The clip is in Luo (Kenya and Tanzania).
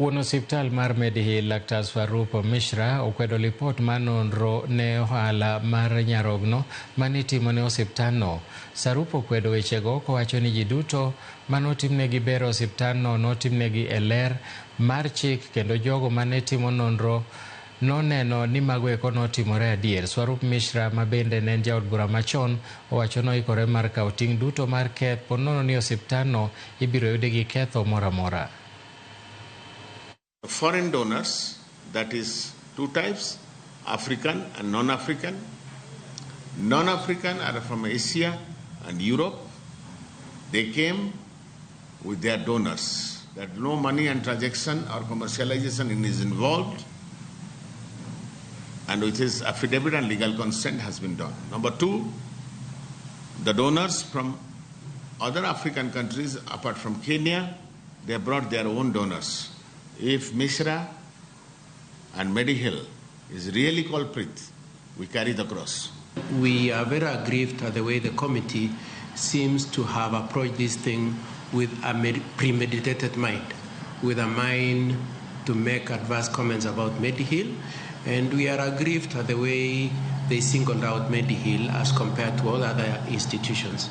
Wuon osiptal mar Mediheal, Laktar Swarup Mishra, okwedo lipot mar nonro ne ohala mar nyarogno manitimo ne osiptalno. Sarup okwedo wechego kowacho ni ji duto manotimnegi bero osiptalno notimnegi e ler mar chik kendo jogo mane timo nonro noneno ni mago eko notimore adier. Swarup Mishra, ma bende ne en jaod bura machon, owacho noikore mar kawo ting' duto mar keth ponono ni osiptalno ibiro yudi gi ketho moro amora. Foreign donors, that is two types, African and non-African. Non-African are from Asia and Europe. They came with their donors. That no money and transaction or commercialization is involved, and with his affidavit and legal consent has been done. Number two, the donors from other African countries apart from Kenya, they brought their own donors. If Mishra and Mediheal is really culprit, we carry the cross. We are very aggrieved at the way the committee seems to have approached this thing with a premeditated mind, with a mind to make adverse comments about Mediheal, and we are aggrieved at the way they singled out Mediheal as compared to all other institutions.